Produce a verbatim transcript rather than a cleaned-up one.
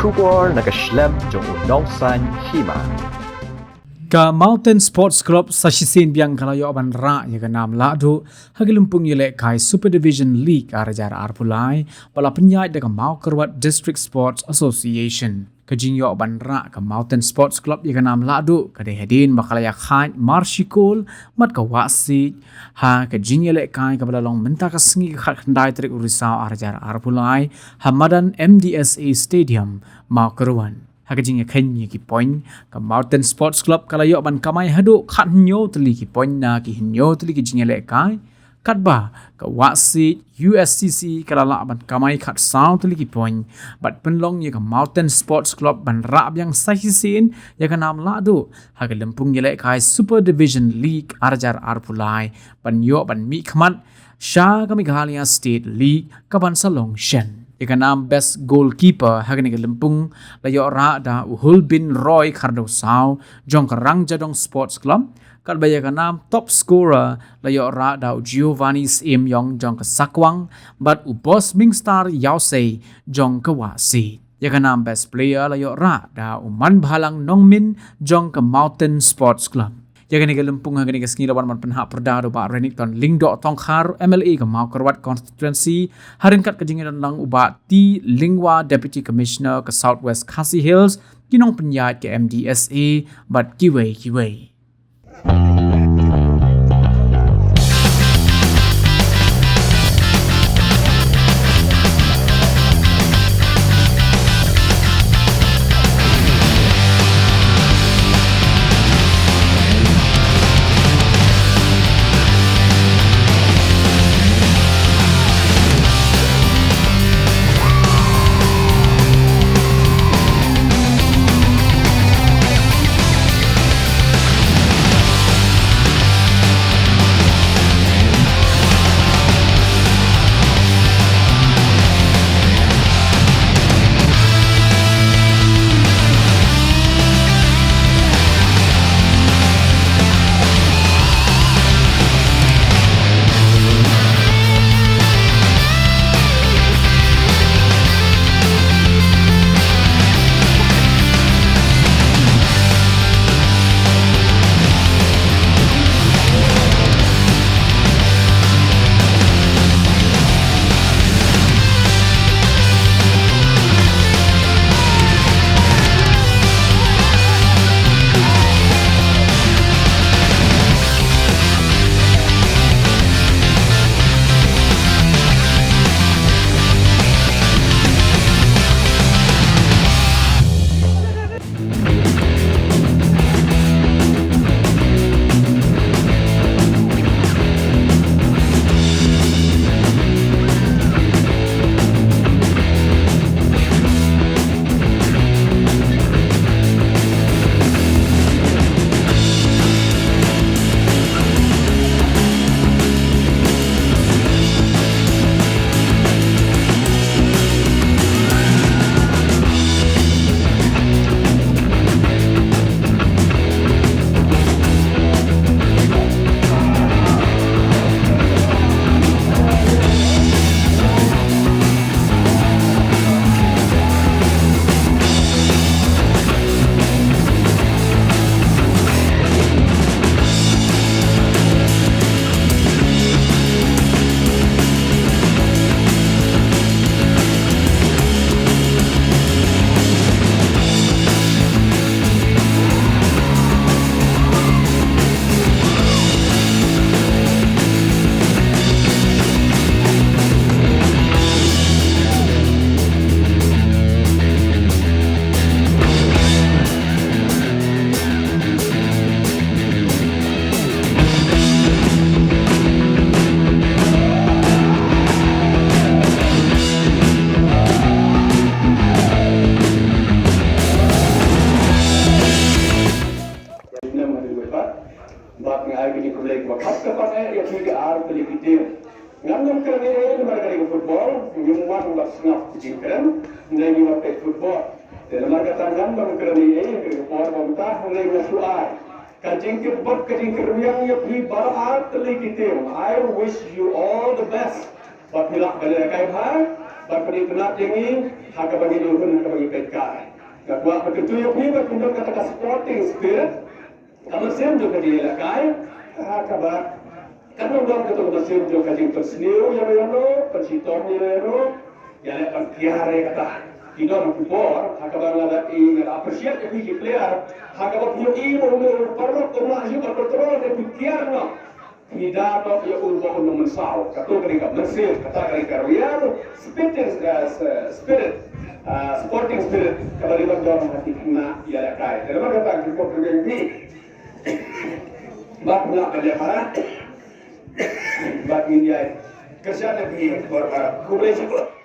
Khubor na ka shlem jong u Nongsaiñ Hima. Ka Mountain Sports Club sa shisien biang ka la ïoh ban rah ïa ka nam lahduh ha ka lympung ïalehkai Super Division League ar hajar arphew lai, ba la pynïaid da ka Mawkyrwat District Sports Association. Ka jingïoh ban rah ka Mountain Sports Club ïa ka nam lahduh ka dei hadien ba ka la ïakhaid marshikol bad ka Wahsiej ha ka jingïalehkai kaba la long mynta ka sngi ka khatkhyndai tarik u Risaw ar hajar arphew lai ha madan M D S A Stadium, Mawkyrwat. Ha ka jingïakheiñ ïa ki point, ka Mountain Sports Club ka la ïoh ban kamai haduh khathynñiew tylli ki point na ki hynñiew tylli ki jingïalehkai. Katba ka Wahsiej U S C C ka la lah ban kamai khatsaw tylli ki point bad pynlong ïa ka Mountain Sports Club ban rah biang sa shisien ïa ka nam lahduh ha ka lympung ïalehkai Super Division League ar hajar arphew lai ban ïoh ban mihkhmat sha ka Meghalaya State League kaban sa long shen. Ïa ka nam Best Goalkeeper ha kane ka lympung la ïoh rah da u Hulbin Roy Khardewsaw jong ka Rangjadong Sports Club. Katba ïa ka nam Top Scorer la ïoh rah da u Giovanni Syiemiong jong ka Sakwang bad u Bosmingstar Ïawsei jong ka Wahsiej. Ïa ka nam Best Player la ïoh rah da u Manbhalang Nongmin jong ka Mountain Sports Club. Ïa kane ka lympung ha kane ka sngi la wan ban pynhap pyrda da u Bah Renikton Lyngdoh Tongkhar, M L A ka Mawkyrwat Constituency, ha ryngkat ka jingïadonlang u Bah T Lyngwa, Deputy Commissioner ka South West Khasi Hills, ki nongpynïaid ka M D S A bad kiwei kiwei. Bad nga ai ka jingkhublei ba kat ka ban ai ïa phi ki ar tylli ki team. Ngan ym kren ei ei namar ka dei ka football, ngim wan bad sngap jingkren, hynrei ngi wan peit football. Te namar kata ngan ym kren ei ei, ka dei ka por ba mynta hynrei nga shu ai ka jingkyrpad, ka jingkyrmiang ïa phi baroh ar tylli ki team. I wish you all the best. Bad phi lah ban ïa kai bha. Bad pynïaid ïa ngi ha kaba ngi ïoh, ha kaba ngi peit kai. Nga kwah ban kyntu ïa phi ba kin don kata ka sporting spirit, ka mynsiem jong ka jingïalehkai, ha kaba kan ym don kato ka mynsiem jong ka jingpynsniew ïano ïano, pynshitom ïano ïano, ïaleh ban kiar ïa kata. Ki don ki por ha kaba nga da i, nga da appreciate ïa phi ki player, ha kaba phi ïohi ba uno u paralok u mah shuh ban control, ne phi kiar noh. Phi da noh ïa u ba un ym mynsaw. Kato ka dei ka mynsiem, kata ka dei ka real spirit, eh, s-, spirit, ah, sporting spirit, kaba dei ban don ha ki khynnah ïalehkai. Te namar kata ki pop ring phi. Bad nga ban ïa para. Bad ngin ïa kyrshan ïa phi por para. Khublei shibun.